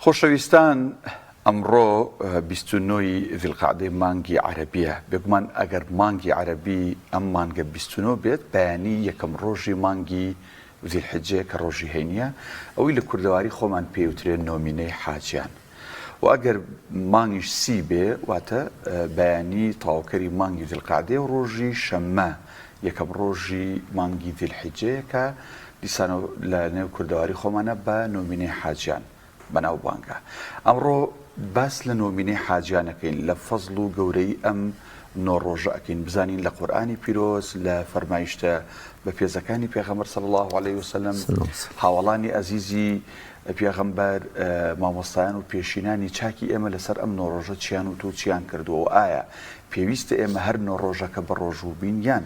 خۆشەویستان ئەمڕۆ 29 ی ذیلقەعدەی مانگی عەرەبیە، بێگومان ئەگەر مانگی عەرەبی ئەم مانگە 29 بێت بەیانی یەکەم ڕۆژی مانگی ذیلحجەیە کە ڕۆژی هەینیە، ئەوەی لە کوردەواری خۆمان پێیوترێ نۆمینەی حاجیان. وە ئەگەر مانگیش سی بێ واتە بەیانی تەواوکەری مانگی ذیلقەعدەیە و ڕۆژی شەممە یەکەم ڕۆژی مانگی ذیلحیجەیە کە دیسانەوە لە نێو کوردەواری خۆمانە بە نۆمینەی حاجیان بەناوبانگە. ئەمڕۆ باس لە نۆمینەی حاجیان ئەکەین، لە فەزڵ و گەورەیی ئەم نۆ ڕۆژە ئەکەین، بزانین لە قورئانی پیرۆز، لە فەرمایشتە بەپێزەکانی پێغەمبەر صلی اللە علیه وسلم، هاوەڵانی ئەزیزی پێغەمبەر، مامۆستایان و پێشینانی چاکی ئێمە لەسەر ئەم نۆ ڕۆژە چیان وت و چیان کردووە و ئایا پێویستە ئێمە هەر نۆ ڕۆژەکە بەڕۆژوو بین یان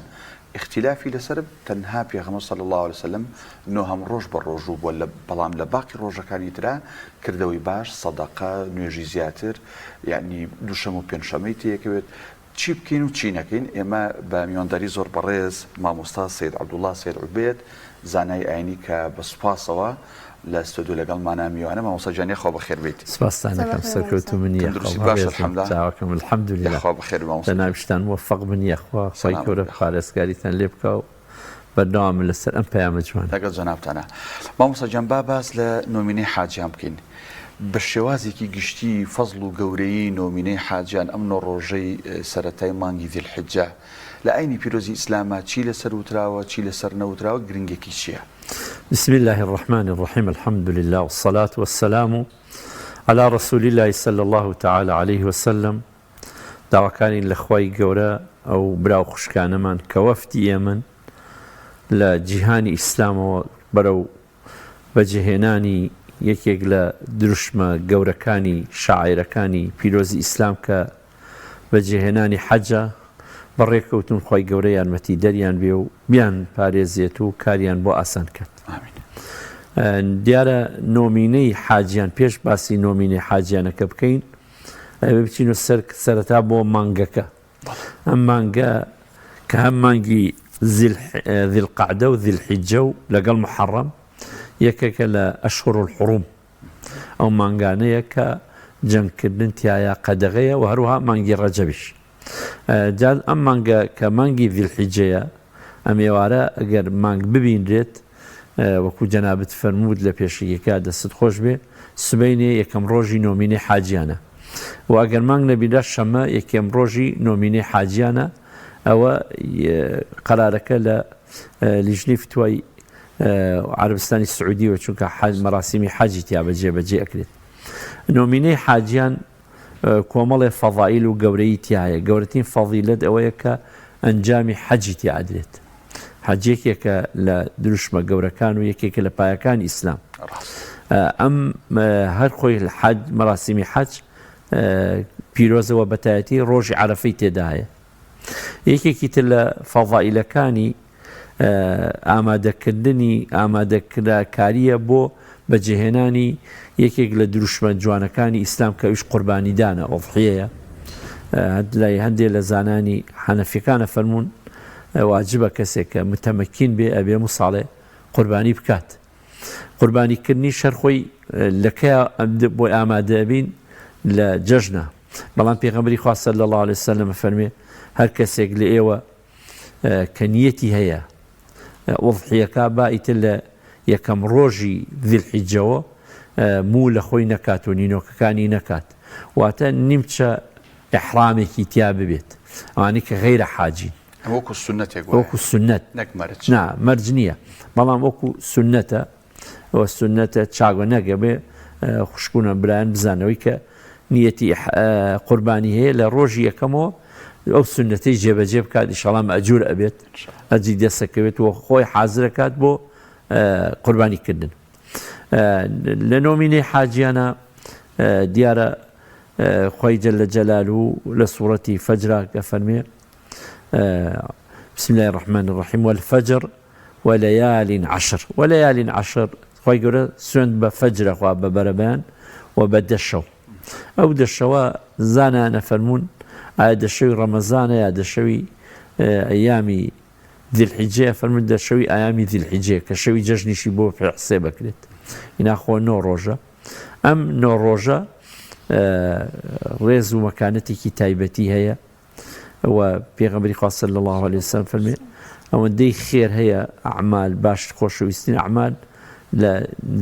ئیختیلافی لەسەرە تەنها پێغەمبەر صلی اللە علیە وسلم نۆهەم ڕۆژ بەڕۆژوو بووە لە بەڵام لە باقی ڕۆژەکانی ترا کردەوەی باش سەدەقە نوێژی زیاتر یعنی دووشەم و پێنجشەمەی تێکەوێت چی بکەین و چی نەکەین ئێمە بە میوانداری زۆر بەڕێز مامۆستا سەید عەبدوڵا سەید عوبێد زانای ئاینی کە بە سوپاسەوە لە ستۆدیۆ لەگەڵمانە میوانە مامۆستا گیان یاخوا بەخێر بێیت. سوپاستان ئەکەم سەرکەوتوو بن یاخوا تەندروستیت باشە بەڕێزم الحمدللە چاوەکەم الحمدللە یاخوا بەخێر بی مامۆستا گیان. جەنابیشتان موفق بن یاخوا خوای سەلامەت گەورە بی یاخوا. پارێزگاریتان لێ بکا و بەردەوام بن لەسەر ئەم پەیامە جوانە. لەگەڵ جەنابتانا. مامۆستا گیان با باس لە نۆمینەی حاجیان بکەین. بە شێوازێکی گشتی فەزڵ و گەورەیی نۆمینەی حاجیان ئەم نۆ ڕۆژەی سەرەتای مانگی ذی الحجە لە ئاینی پیرۆزی ئیسلاما چی لەسەر وتراوە چی لەسەر نەوتراوە گرنگیەکی چیە؟ بسم اللە الرحمن الرحیم الحمد للە والصلاة والسلام علی رسول اللە صلی اللە تعالی علیه وسلم داواکارین لە خوای گەورە ئەو برا و خوشکانەمان کە وەفدی ئێمەن لە جیهانی ئیسلامەوە بەرەو بەجێهێنانی یەکێک لە دروشمە گەورەکانی شاعیرەکانی پیرۆزی ئیسلام کە بەجێهێنانی حەجە بەڕێکەوتون خوای گەورە یارمەتی دەریان بێ و بیان پارێزێت و کاریان بۆ ئاسان کات. دیارە نۆمینەی حاجیان پێش باسی نۆمینەی حاجیانەکە بکەین ئەبێ بچینە سەر سەرەتا بۆ مانگەکە ئەم مانگە کە هەم مانگی ذیلقەعدە و ذیلحیجە و لەگەڵ محەڕەم یەکێکە لە ئەشهور الحروم ئەو مانگانەیە کە جەنگکردن تیایا قەدەغەیە و هەروەها مانگی ڕەجەبیش جا ئەم مانگە کە مانگی ذیلحیجەیە ئەم ئێوارە ئەگەر مانگ ببینرێت وەکو جەنابت فەرمووت لە پێشەکیەکە دەستت خۆش بێ سبەینێ یەکەم ڕۆژی نۆمینەی حاجیانە و ئەگەر مانگ نەبینرا شەمە یەکەم ڕۆژی نۆمینەی حاجیانە ئەوە قەرارەکە لە لیژنەی فتوای عەربستانی سعودیەوە چونکە حەج مەراسیمی حەجی تیا بەجێ بەجێ ئەکرێت نۆمینەی حاجیان کۆمەڵێ فەزائیل و گەورەیی تیایە، گەورەترین فەزیلەت ئەوەیە کە ئەنجامی حەجی تیا ئەدرێت. حەج یەکێکە لە دروشمە گەورەکان و یەکێکە لە پایەکانی ئیسلام. ئەم هەر خۆی حەج مەراسیمی حەج پیرۆزەوە بەتایەتی ڕۆژی عەرەفەی تێدایە. یەکێکی تر لە فەزائیلەکانی ئامادەکردنی ئامادەکراکارییە بۆ بەجێهێنانی یەکێک لە دروشمە جوانەکانی ئیسلام کە ئەویش قوربانیدانە، ئوضحیەیە. لای هەندێ لە زانانی حەنەفیەکانە فەرموون واجبە کەسێک کە متەمەکین بێ ئەبێ هەموو ساڵێ قوربانی بکات. قوربانی کردنیش هەر خۆی لە کەیا بۆی ئامادە ئەبین لە جەژنە. بەڵام پێغەمبەری خوا صلی اللە علیە وسلم ئەفەرموێ هەر کەسێک لە ئێوە کە نیەتی هەیە ئوضحیەکە با ئیتر لە یەکەم ڕۆژی ذیلحیجەوە موو لە خۆی نەکات و نینۆکەکانی نەکات واتە نیمچە ئیحرامێکی تیا ببێت ئەوانەی کە غەیرە حاجین وەکو سونەتێک وایە وەکو سونەت نەک مەرج نا مەرج نییە بەڵام وەکو سونەتە ئەوە سوننەتە چاکە نەک ئەبێ خوشکونە برایان بزانەوەی کە نیەتی قوربانی هەیە لە ڕۆژی یەکەمەوە ئەو سوننەتەی جێبەجێ بکات ئیشەڵا مەئجور ئەبێت ئەجری دەسەکەوێت و خۆی حازرەکات بۆ قوربانی کردن لە نۆمینەی حاجیانە دیارە خی جل لە جەلال و لە سوورەتی فەجرا کە فەرمێ بسم الله الرحمن الرحیم والفجر وليال عشر وليال عشر خوای گەورە سوێند بە فەجر ئەخوا بە بەرەبەیان و بە دە شەو ئەو دە شەوە زانایان ئەفەرموون ئایا دە شەوی ڕەمەزانە یا دە شەوی ئەیامی ذی الحجەیە فەرموون دە شەوی ئایامی ذی الحجەیە کە شەوی جەژنیشی بۆ حسێب ئەکرێت ئینا خۆ نۆ ڕۆژە. ئەم نۆ ڕۆژە ڕێز و مەکانەتێکی تایبەتی هەیە و پێغەمبەری خوا صلی اللە علیه وسلم فەرمێ ئەوەندەی خێر هەیە ئەعمال باش خۆشەویستین ئەعمال لە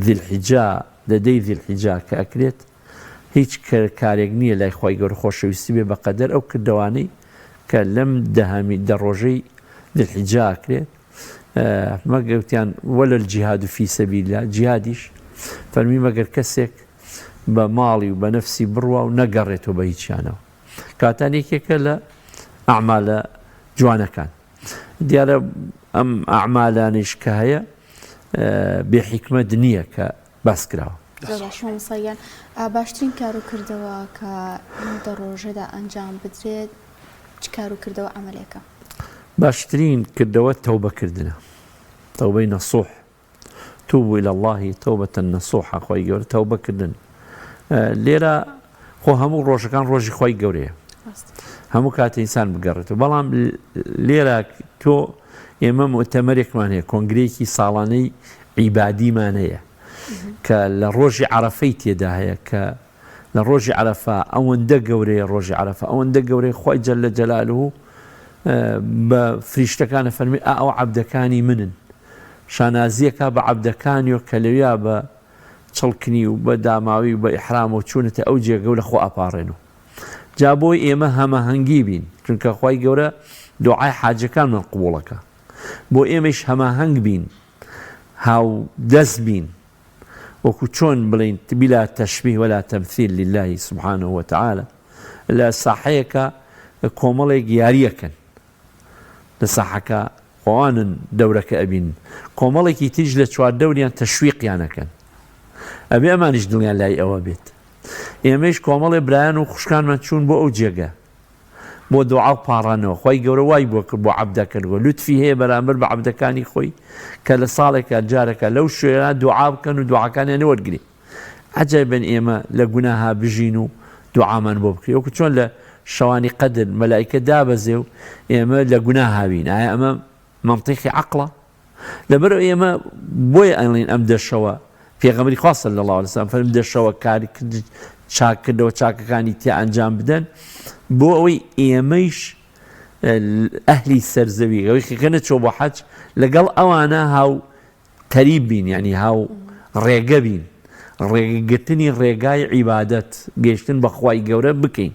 ذی الحجە لە دەی ذی الحجە کە ئەکرێت هیچ کارێک نییە لای خوای گەورە خۆشەویستی بێ بەقەدەر ئەو کردەوانەی کە لەم دەهەمی دە ڕۆژەی ذی الحجە ئەکرێت مەگەر وتیان ولا الجهاد فی سبیل الله جیهادیش فەرمی مەگەر کەسێک بە ماڵی و بە نەفسی بڕوا و نەگەڕێتەوە بە هیچیانەوە کاتان یەکێکە لە ئەعمالە جوانەکان دیارە ئەم ئەعمالانیش کە هەیە بێ حیکمەت نییە کە باس کراوە. زۆر باش مامۆستا گیان باشترین کار و کردەوە کە لەم دە ڕۆژەدا ئەنجام بدرێت چ کار و کردەوە عەمەلێکە؟ باشترین کردەوە تەوبە کردنە تەوبەی نەسوح توبوا الی اللە توبە نصوحا خوای گەورە تەوبە کردن لێرە خۆ هەموو ڕۆژەکان ڕۆژی خوای گەورەیە هەموو کات ئینسان بگەڕێتەوە بەڵام لێرە تۆ ئێمە مؤتەمەرێکمان هەیە کۆنگرەیەکی ساڵانەی عیبادیمان هەیە کە لە ڕۆژی عەرەفەی تێدا هەیە کە لە ڕۆژی عەرەفە ئەوەندە گەورەیە ڕۆژی عەرەفە ئەوەندە گەورەیە خوای جل جلاله بە فریشتەکانە فەرمی ئا ئەو عەبدەکانی منن شانازیەکا بە عەبدەکانیۆ کە لەویا بە چڵکنی و بە داماوی و بە ئیحرامەوە چوونەتە ئەو جێگە و لە خوا ئەپاڕێن و جا بۆی ئێمە هەماهەنگی بین چونکە خوای گەورە دوعای حاجەکانمان قبوڵەکا بۆ ئێمەیش هەماهەنگ بین هاو دەست بین وەکو چۆن بڵێین بلا تشبیه ولا تمثیل للە سبحانە وتعالی لە ساحەیەکا کۆمەڵێک یاریەکەن لە ساحەکە خۆوانن دەورەکە ئەبینن کۆمەڵێکی تریش لە چواردەوریان تەشویقیان ئەکەن ئەبێ ئەمانیش دڵیان لای ئەوە بێت ئێمەیش کۆمەڵێ برایان و خوشکانمان چوون بۆ ئەو جێگە بۆ دوعا و پاڕانەوە خوای گەورە وای بۆ کرد بۆ عەبدەکەن گۆ لوتفی هەیە بەرامبەر بە عەبدەکانی خۆی کە لە ساڵێکا جارەکە لەو شوێنە دوعا بکەن و دوعاکانیان وەرگری عەجایبن ئێمە لە گوناها بژین و دوعامان بۆ بکرێ وەکو چۆن لە شەوانی قەدر مەلایکە دابەزێ و ئێمە لە گوناها بین ئایا ئەمە مەنتیقی عەقڵە؟ لەبەرئەوە ئێمە بۆیە ئەڵێین ئەم دە شەوە پێغەمبەری خوا صلی اللە علیە وسلم فەرمی دە شەوە کار چاک کردەوە چاکەکانی تیا ئەنجام بدەن بۆ ئەوەی ئێمەیش ئەهلی سەرزەوی ئەوەی کە نەچۆ بۆ حەج لەگەڵ ئەوانە هاو تەریب بین یعنی هاو ڕێگە بین ڕێگەگرتنی ڕێگای عیبادەت گەیشتن بە خوای گەورە بکەین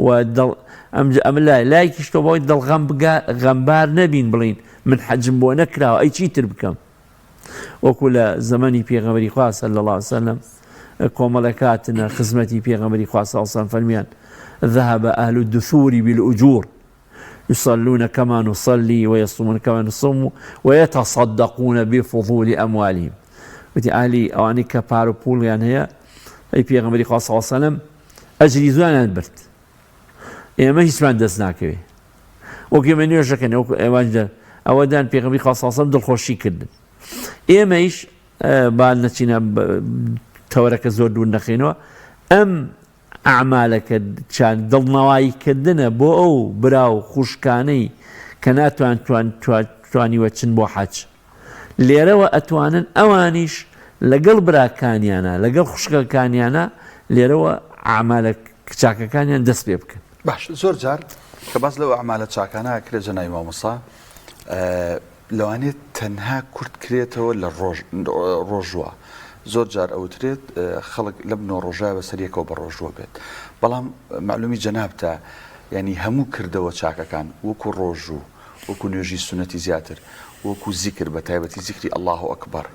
و دڵ ئەم ئەم لای لایەکیش تۆ بەوەی دڵ غەم بگا غەمبار نەبین بڵین من حەجم بۆ نەکراوە ئەی چیتر بکەم وەکو لە زەمەنی پێغەمبەری خوا صلی الله علیه وسلم کۆمەڵێک هاتنە خزمەتی پێغەمبەری خوا صلی الله علیه وسلم فەرمیان ذهب أهل الدثور بالأجور يصلون كما نصلي ويصومون كما نصوم ويتصدقون بفضول أموالهم وتی ئالی ئەوانەی کە پارە و پوڵیان هەیە ئەی پێغەمبەری خوا صلی الله علیه وسلم ئەجری زۆیان برد ئێمە هیچمان دەست ناکەوێ وەک ئێمە نوێژەکەن وەکو ئێوان ئەوەدان پێغەمبەری خوا صلی الله علیه وسلم دڵخۆشی کردن ئێمەیش با نەچینە تەوەرەکە زۆر دوور نەخەینەوە ئەم ئەعمالەکە چاک دڵنەوایی کردنە بۆ ئەو برا و خوشکانەی کە ناتوان توانیوە چن بۆ حەج لێرەوە ئەتوانن ئەوانیش لەگەڵ براکانیانا لەگەڵ خوشکەکانیانا لێرەوە ئەعمالە چاکەکانیان دەست پێ بکەن. باش زۆر جار کە باس لەو ئەعمالە چاکانە ئەکرێت جەنابی مامۆستا لەوانەیە تەنها کورت کرێتەوە لە ڕۆژ ڕۆژوە زۆر جار ئەوترێت خەڵک لەم نۆ ڕۆژە بەسەر یەکەوە بە ڕۆژوە بێت بەڵام معلومی جەنابتە ینی هەموو کردەوە چاکەکان وەکو ڕۆژوو وەکو نوێژی سونەتی زیاتر وەکو زیکر بە تایبەتی زیکری اللە اکبر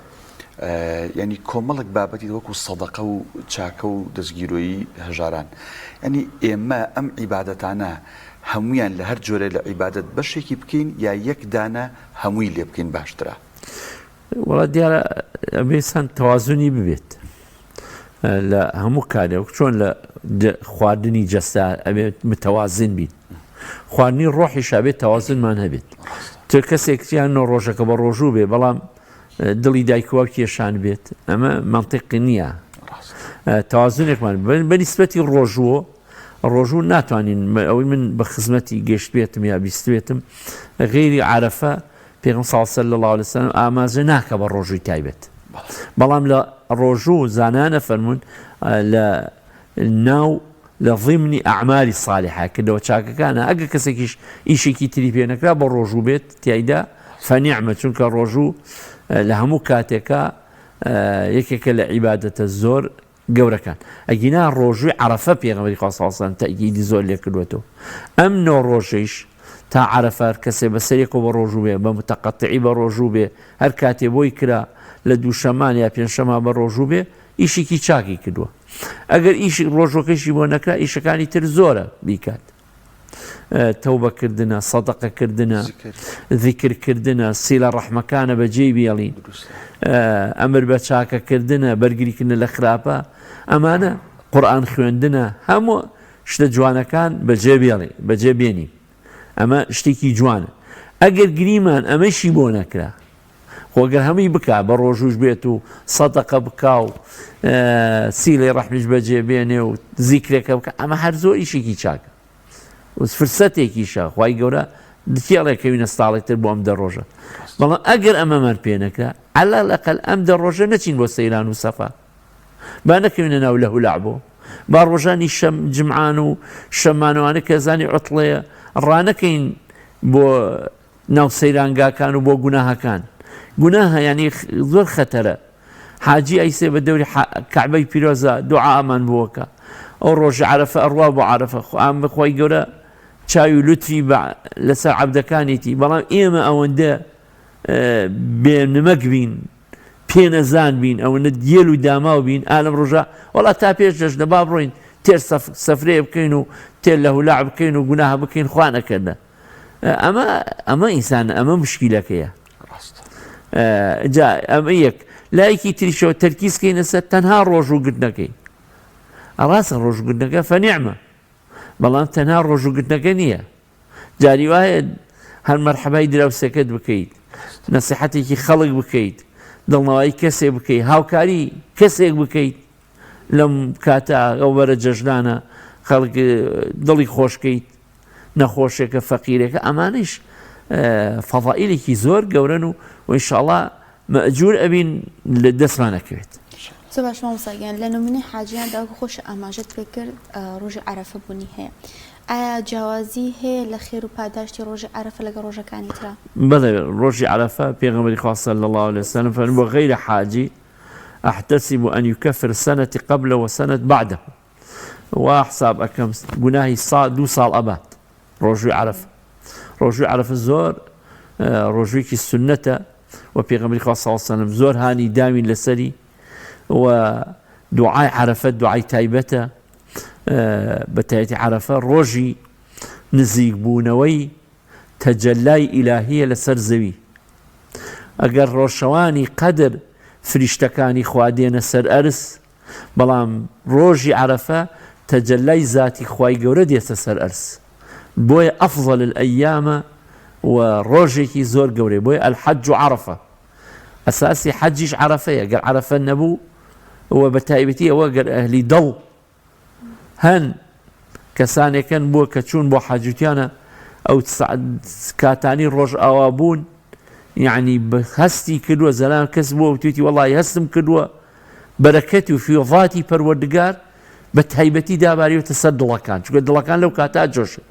یعنی کۆمەڵک بابەتی وەکو سەدەقە و چاکە و دەستگیرۆیی هەژاران یعنی ئێمە ئەم عیبادەتانە هەمویان لە هەر جۆرێ لە عیبادەت بەشێکی بکەین یا یەک دانە هەمووی لێ بکەین باشترە؟ وەڵا دیارە ئەبێ ئینسان تەوازنی ببێت لە هەموو کارێ وەک چۆن لە خواردنی جەستە ئەبێت متەوازن بین خواردنی ڕۆحیش ئەبێت تەوازنمان هەبێت تۆ کەسێک یان نۆ ڕۆژەکە بە ڕۆژوو بێ بەڵام دڵی دایک و باوکی شان بێت ئەمە مەنتیقی نییە تەوازنێکمان بە نیسبەتی ڕۆژووە ڕۆژوو ناتوانین ئەوەی من بە خزمەتی گەشتبێتم یا بیستبێتم غەیری عەرەفە پێغەمبەر صلی اللە علیه وسلم ئاماژە ناکە بە ڕۆژووی تایبەت بەڵام لە. ڕۆژوو زانایان ئەفەرموون لە ناو لە ضمنی اعمال الصالحە کردەوە چاکەکانە ئەگەر کەسێکیش ئیشێکی تری پێ نەکرا بە ڕۆژوو بێت تیایدا فنعمە چونکە ڕۆژوو لە هەموو کاتێکا یەکێکە لە عیبادەتە زۆر گەورەکان ئەگینا ڕۆژووی عەرەفە پێغەمبەری خوا صلی اللە علیە وسلم تەئکیدی زۆر لێ کردووەتەوە ئەم نۆ ڕۆژەیش تا عەرەفە هەر کەسێ بەسەرێکەوە بە ڕۆژوو بێ بە متەقەتعی بە ڕۆژوو بێ هەر کاتێ بۆی کرا لە دووشەمان یا پێنجشەما بە ڕۆژوو بێ ئیشێکی چاکی کردووە ئەگەر ئیش ڕۆژوەکەشی بۆ نەکرا ئیشەکانی تر زۆرە بیکات تەوبە کردنە، سەدەقە کردنە، زیکر کردنە، سیلە ڕەحمەکانە بە جێی بێڵین، ئەمر بە چاکە کردنە، بەرگری کردنە لە خراپە، ئەمانە قورئان خوێندنە، هەموو شتە جوانەکان بەجێ بێڵین، بەجێ بێنین. ئەمە شتێکی جوانە. ئەگەر گریمان ئەمەشی بۆ نەکرا، خۆ گەر هەمووی بکا بە ڕۆژووش بێت و سەدەقە بکا و سیلەی ڕەحمیش بەجێ بێنێ و زیکرێکە بکە ئەمە هەر زۆر ئیشێکی چاکە فرسەتێکیشە خوای گەورە دکێڵێ کەوینە ساڵێک تر بۆ ئەم دە ڕۆژە بەڵام ئەگەر ئەمەمان پێ نەکرا عەلە لەقەل ئەم دە ڕۆژە نەچین بۆ سەیران و سەفا با نەکەوینە ناو لەهو لەعبۆ با ڕۆژانی شەم جمعان و شەمانەوانە کە زانی عوتڵەیە ڕانەکەین بۆ ناو سەیرانگاکان و بۆ گوناهەکان گوناهە یانی زۆر خەتەرە حاجی ئەیسێ بە دەوری کەعبەی پیرۆزە دوعامان بۆکە ئەو ڕۆژی عەرەفە ئەڕوا بۆ عەرەفە خۆ بەخوای گەورە چاوی لوتفی لەسەر عەبدەکانیتی بەڵام ئێمە ئەوەندە بێ نمەک بین پێنەزان بین ئەوەندە گێل و داماو بین ئا لەم ڕۆژە وەڵا تا پێش جەژنە با بڕۆین تێر سەفرەیە بکەین و تێر لە هولاع بکەین و گوناهە بکەین خوا نەکردە ئەمە ئەمە ئینسان ئەمە مشکیلەکەیە جا ئەمە یەک لایەکی تریشەوە تەرکیز کەینە سەر تەنها ڕۆژوو گرتنەکەی ڕاستە ڕۆژوو گرتنەکە فەنیعمە بەڵام تەنها ڕۆژوو گرتنەکە نییە جاری وایە هەر مەرحەبای دراوسێکەت بکەیت نەسیحەتێکی خەڵک بکەیت دڵنەوایی کەسێک بکەیت هاوکاری کەسێک بکەیت لەم کاتە ئەو بەرە جەژنانە خەڵک دڵی خۆشکەیت نەخۆشێکە فەقیرێکە ئەمانەیش فەزائیلێکی زۆر گەورەن و وئینشاڵا مەئجور ئەبین لە دەستمان ئەکەوێت. زۆر باش مامۆستا گیان لە نمونەی حاجیاندا وەکو خۆشت ئاماژەت پێ کرد ڕۆژی عەرەفە بوونی هەیە ئایا جیاوازی هەیە لە خێر و پاداشتی ڕۆژی عەرەفە لەگەڵ ڕۆژەکانی ترا؟ بەڵێ ڕۆژی عەرەفە پێغەمبەری خوا صلی اللە علیە وسلم فەرمووی بۆ غیر حاجی احتسب ان یکفر سنە قبلە وسنە بعده وا حساب ئەکەم گوناهی سا دوو ساڵ ئەبات ڕۆژووی عەرەفە ڕۆژووی عەرەفە زۆر ڕۆژوویەکی سوننەتە و پێغەمبەری خوا صلی الله علیه و سلم زۆر هانی داوین لەسەری و دوعای عەرەفە دوعای تایبەتە بە تایبەتی عەرەفە ڕۆژی نزیک بوونەوەی تەجەلای ئیلاهیە لەسەر زەوی ئەگەر ڕۆژەوانی قەدر فریشتەکانی خوا دێنە سەر ئەرز بەڵام ڕۆژی عەرەفە تەجەلای زاتی خوای گەورە دێتە سەر ئەرز بۆیە افضل الایام و ڕۆژێکی زۆر گەورەیە بۆیە الحج عرفە ئەساسی حەجیش عەرەفەیە گەر عەرەفە نەبوو و بە تایبەتی ئەوە گەر ئەهلی دڵ هەن کەسانێکن بووە کە چوون بۆ حەجوتیانە ئەو کاتانی ڕۆژئاوا بوون یعنی هەستی کردووە زەلام کەس بووە وتوێتی وەڵی هەستم کردووە بەرەکەت و فیوضاتی پەروەردگار بە تایبەتی داباریوەتە سەر دڵەکان چونکە دڵەکان لەو کاتە جۆشن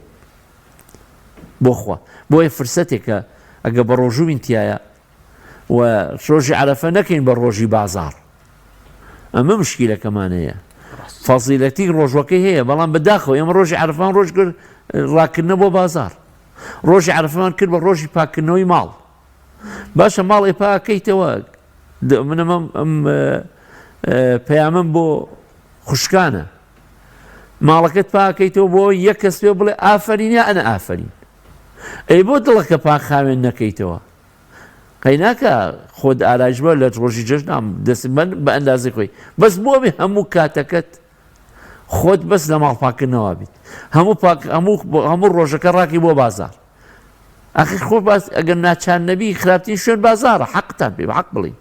بۆ خوا بۆیە فرسەتێکە ئەگە بە ڕۆژوو بین تایە و ڕۆژی عەرەفە نەکەین بە ڕۆژی بازاڕ ئەمە مشکیلەکەمان هەیە فەزیلەتی ڕۆژوەکەی هەیە بەڵام بەداخەوە ئێمە ڕۆژی عەرەفان ڕۆژ کرد ڕاکردنە بۆ بازار ڕۆژی عەرەفەمان کرد بە ڕۆژی پاکردنەوەی ماڵ باشە ماڵێ پاکەیتەوە من ئەم پەیامم بۆ خوشکانە ماڵەکەت پاکەیتەوە بۆ یەک کەس پێ بڵێ ئافرین یا ئەنە ئافرین ئەی بۆ دڵەکە پاک خاوێن نەکەیتەوە قەیناکە خۆت ئارایش بە لە ڕۆژی جەژنام دەست بەن بە ئەندازەی خۆی بەس بۆ بێ هەموو کاتەکەت خۆت بەس لە ماڵ پاکردنەوە بیت هەموو پاک هەموو هەموو ڕۆژەکە ڕاکی بۆ بازار ئەخی خۆ باس ئەگەر ناچار نەبی خراپترین شوێن بازارە حەقتان پێ حەق بڵین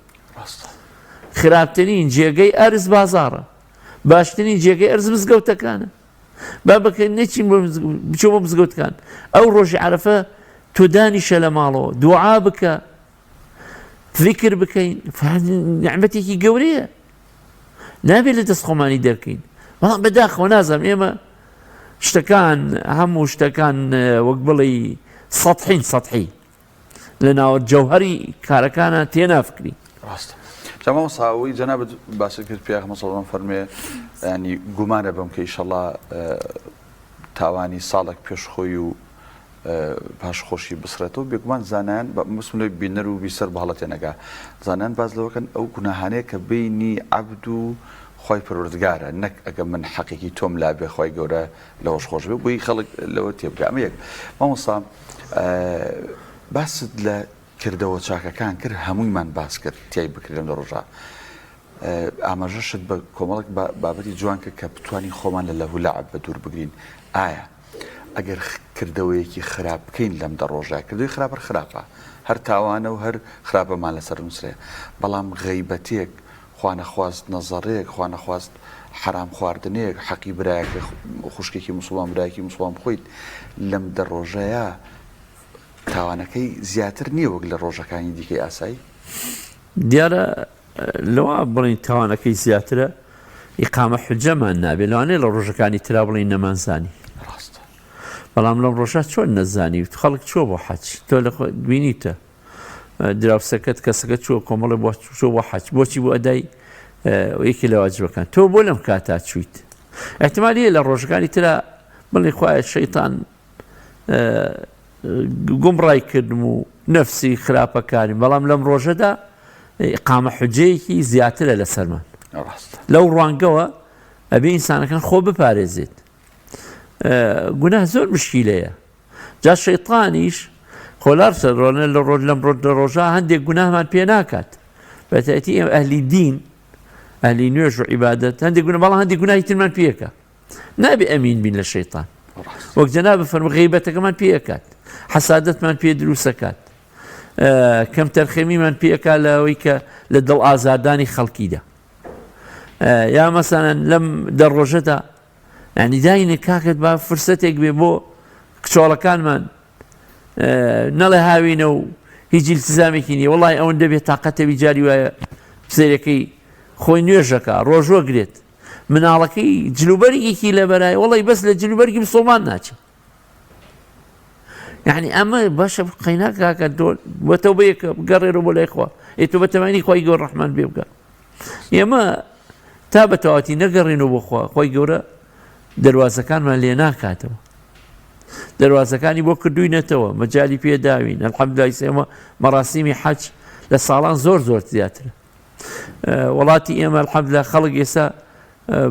خراپترین جێگەی ئەرز بازارە باشترین جێگەی ئەرز مزگەوتەکانە با بکەین نەچین بۆ بچۆ بۆ مزگەوتەکان ئەو ڕۆژی عەرەفە تۆ دانیشە لە ماڵەوە دوعا بکە ذیکر بکەین نعمەتێکی گەورەیە. نابێت لە دەست خۆمانی دەرکەین بەڵام بەداخەوە نازانم ئێمە شتەکان هەموو شتەکان وەک بڵێ سەحین سەحی لە ناوە جەوهری کارەکانە تێنافکری. ڕاستە جا مامۆستا ئەوەی جەنابت باست کرد پێغەمبەر صلی اللە فەرموێ ینی گومانە بەم کە ئیشەڵا تاوانی ساڵێک پێش خۆی و پاش خۆشی بسڕێتەوە بێگومان زانایان بە مەبەستم لەوەی بینەر و بیسەر بە هەڵە تێنەگا زانایان باس لەوەکەن ئەو گوناهانەیە کە بینی عەبد و خوای پەروەردگارە نەک ئەگە من حەقێکی تۆم لابێ خوای گەورە لەوەش خۆش بێ بۆی خەڵک لەوە تێبگا ئەمە یەک مامۆستا باست لە کردەوە چاکەکان کرد هەموویمان باس کرد تای بکرێت لەم دە ڕۆژە ئاماژەشت بە کۆمەڵک بابەتی جوان کرد کە بتوانین خۆمان لە لەهو لەعب بە دوور بگرین ئایا ئەگەر کردەوەیەکی خراپ بکەین لەم دە ڕۆژە کردەوەی خراپ هەر خراپە هەر تاوانە و هەر خراپەمان لەسەر نووسرێ بەڵام غەیبەتێک خوانەخواست نەزەڕێک خوانەخواست حەرام خواردنێک حەقی برایەک خوشکێکی موسڵمان برایەکی موسڵمان بخۆیت لەم دە ڕۆژەیا تاوانەکەی زیاتر نییە وەک لە ڕۆژەکانی دیکەی ئاسایی؟ دیارە لەوە بڵێین تاوانەکەی زیاترە ئیقامە حجەمان نابێ لەوانەیە لە ڕۆژەکانی ترا بڵێین نەمانزانی ڕاستە بەڵام لەم ڕۆژە چۆن نەزانی خەڵک چووە بۆ حەج تۆ لە خۆ بینیتە دراوسەکەت کەسەکە چووە کۆمەڵێ بۆ چووە بۆ حەج بۆچی بۆ ئەدای یەکی لە واجبەکان تۆ بۆ لەم کاتا چوویت احتمالیە لە ڕۆژەکانی ترا بڵێ خوایە شەیتان گومڕای کردم و نەفسی خراپەکاریم بەڵام لەم ڕۆژەدا ئیقامە حجەیەکی زیاترە لەسەرمان لەو ڕوانگەوە ئەبێ ئینسانەکان خۆ بپارێزێت گوناه زۆر مشکیلەیە جا شەیتانیش خۆلار سەرۆنە لە ڕۆژ لەم ڕۆژ لە ڕۆژە هەندێک گوناهمان پێ ناکات بەتایبەتی ئێمە ئەهلی دین ئەهلی نوێژ و عیبادەت هەندێک گوناه بەڵام هەندێک گوناهی ترمان پێکە نابێ ئەمین بین لە شەیتان وەک جەنابت فەرموو غیبەتەکەمان پێ ئەکات حەسادەتمان پێ دروستەکات کەم تەرخەمیمان پێ ئەکات لەوەی کە لە دڵ ئازاردانی خەڵکیدا یا مەسەلەن لەم دە ڕۆژەدا ینی داینێ کاکت با فرسەتێک بێ بۆ کچۆڵەکانمان نەڵێ هاوینە و هیچ التزامێکی نییە وڵی ئەوەندە بێ تااقەتەوی جاری وایە سەیرەکەی خۆی نوێژەکە ڕۆژوە گرێت مناڵەکەی جلوبەرگێکی لەبەرای وەڵی بەس لە جلوبەرگی مسلمان ناچێت یعنی ئەمە باشە قەینا کاکە تۆ بۆ تەوبەیەکە بگەڕێرەوە بۆ لای خوا ئێ تۆ بەتەمانی خۆی گەور ڕەحمان بێ بکە ئێمە تا بە تەواتی نەگەڕێنەوە بۆ خوا خۆی گەورە دەروازەکانمان لێ ناکاتەوە دەروازەکانی بۆ کردوینەتەوە مەجای پێداوین الحەمدلله ئێمە مەراسیمی حەج لە ساڵان زۆر زۆر زیاترە وڵاتی ئێمە الحەمدلله خەڵک ئێستا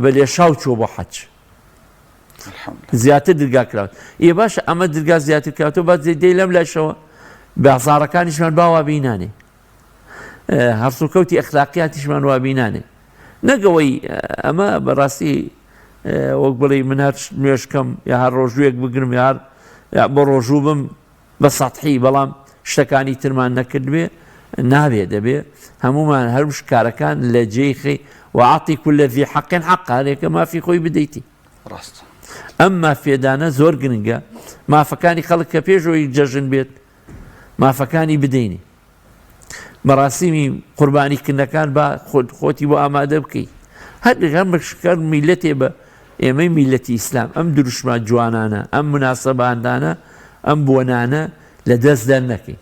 بە لێشاو چووە بۆ حەج زیاتر درگا کراوت ئێ باشە ئەمە درگا زیاتر کراوەتەوە با دەی لەم لایشەوە بازاڕەکانیشمان با وا بینانێ هەڵسوکەوتی ئەخلاقیاتیشمان وا بینانێ نەگەوەی ئەمە بەڕاستی وەک بڵێ من هەر نوێشکەم یا هەر ڕۆژوویەک بگرم یا هەر بۆ ڕۆژوو بم بە سەتحی بەڵام شتەکانی ترمان نەکردبێ نابێ دەبێ هەموومان هەرمش کارەکان لە جێی خەی وعطی كل ذی حق حقه هەرێکە مافی خۆی بدەیتی ڕاستە ئەم مافێدانە زۆر گرنگە مافەکانی خەڵک کە پێشەوەی جەژن بێت مافەکانی بدەینی مەراسیمی قوربانی کردنەکان با خۆت خۆتی بۆ ئامادە بکەی هەر هەر مشکەر میلەتێ بە ئێمەی میلەتی ئیسلام ئەم دروشمە جوانانە ئەم مناسەباندانە ئەم بۆنانە لە دەست دەرنەکەین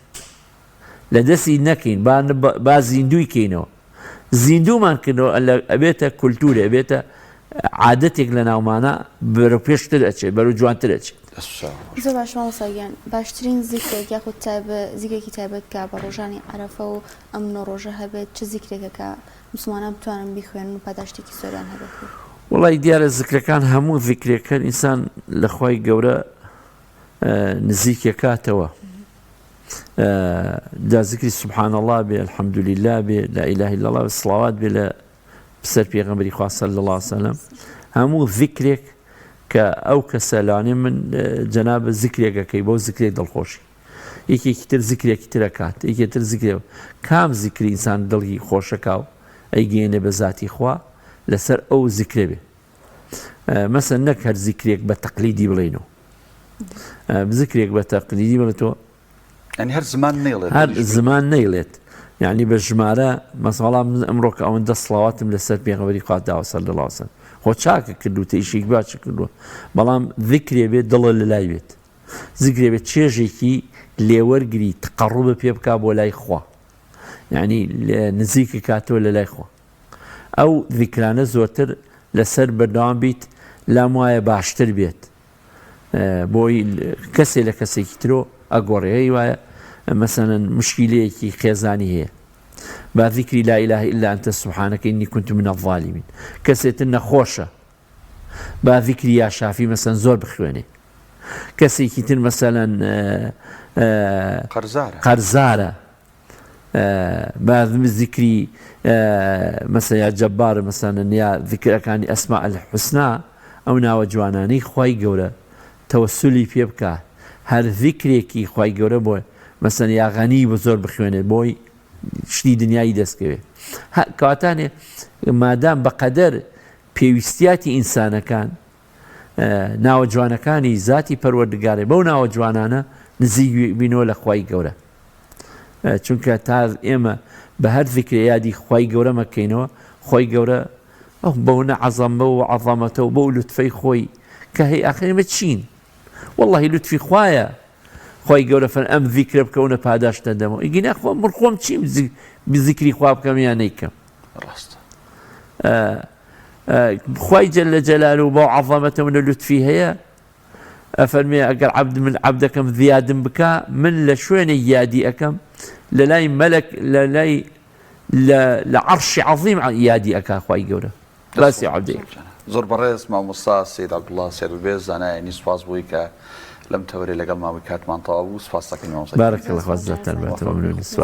لە دەستی نەکەین با با زیندووی کەینەوە زیندوومان کردەوە ئەبێتە کولتوورێ ئەبێتە عادەتێک لە ناومانە بەرەو پێشتر ئەچێت بەرەو جوانتر ئەچێت. زۆر باش مامۆستا گیان باشترین زیکرێک یاخود زیکرێکی تایبەت کە بە ڕۆژانی عەرەفە و ئەم نۆ ڕۆژە هەبێت چ زیکرێکە کە موسڵمانان بتوانن بیخوێنن و پاداشتێکی زۆریان هەبێت؟ وەڵی دیارە زکرەکان هەموو زیکرێکە ئینسان لە خوای گەورە نزیکەکاتەوە جا زکری سبحان اللە بێ الحمدللە بێ لا اله الا اللە بێ صلوات بێ لە سەر پێغەمبەری خوا صلی اللە علیه وسلم هەموو ذکرێک کە ئەو کەسە لەوانەیە من جەناب زکرێکەکەی بەو زکرێک دڵخۆشی یەکێکی تر زکرێکی ترەکات یەکێ تر زکرێ کام زکری ئینسان دڵی خۆشەکا و ئەیگەیەنێ بە زاتی خوا لەسەر ئەو زکرێ بێ مەسەن نەک هەر زیکرێک بە تەقلیدی بڵێینەوە زکرێک بە تەقلیدی بڵێتەوە یعنی هەر زمان نەیڵێت هەر زمان نەیڵێت. یعنی بە ژمارە مەسەڵا من ئەمڕۆ کە ئەوەندە سڵاواتم لەسەر پێغەمبەری خوا داوە صلی اللە علیه وسلم خۆ چاکە کردوتە ئیشێکی باشە کردووە بەڵام ذکرێ بێت دڵە لە لای بێت زیکرێ بێت چێژێکی لێوەرگری تقەڕوبە پێ بکا بۆ لای خوا یعنی نزیک کاتەوە لە لای خوا ئەو ذیکرانە زۆرتر لەسەر بەردەوام بیت لام وایە باشتر بێت بۆی کەسێ لە کەسێکی ترۆ ئەگۆڕێ هەی وایە مەسەلەن مشکیلەیەکی خێزانی هەیە با ذیکری لا اله الا انت سبحانك اني كنت من الظالمین کەسێتر نەخۆشە با ذیکری یا شافی مەسەن زۆر بخوێنێ کەسێکی تر مەسەلەن قەرزارە قەرزارە با ذیکری مەسەن یا جەبار مەسەلەن یا ذیکرەکانی ئەسماء الحسنا ئەو ناوە جوانانەی خوای گەورە تەوەسولی پێ بکا هەر ذیکرێکی خوای گەورە بۆ مەسەن یا غەنی بۆ زۆر بخوێنێت بۆی شتی دنیایی دەستکەوێ کەواتانێ مادام بەقەدەر پێویستیاتی ئینسانەکان ناوە جوانەکانی زاتی پەروەردگارێ بەو ناوە جوانانە نزیک بینەوە لە خوای گەورە چونکە تا ئێمە بە هەر ذکرێ یادی خوای گەورە مەکەینەوە خۆی گەورە ئەو بەونە عەزەمە و عەزەمەتە و بەو لوتفەی خۆی کە هەی ئاخر ئێمە چین واللهی لوتفی خوایە خۆی گەورە فەر ئەم ذیکرە بکەونە پاداشت دەدەمەوە ئیگینا خۆم من خۆم چیم زیکری خوا بکەم یان نەیکەم ڕاستە خوای جل جلاله بەو عەزەمەتە و نە لوتفی هەیە ئەفەرمێ ئەگەر عەبد من عەبدەکەم زیادم بکا من لە شوێنێک یادی ئەکەم لە لای مەلەک لە لای لە عەرشی عەظیم یادی ئەکا خوای گەورە باسی عەبدی زۆر بەڕێز مامۆستا سید عەبدوڵڵا سێربێ زانایانی سوپاس بۆی کە لەم تەوەرەی لەگەڵ ماوەی کاتمان تەواو بوو سوپاس دەکەین مامۆستا بارك الله خوا زیاتر بێتەوە ممنون سوپاس.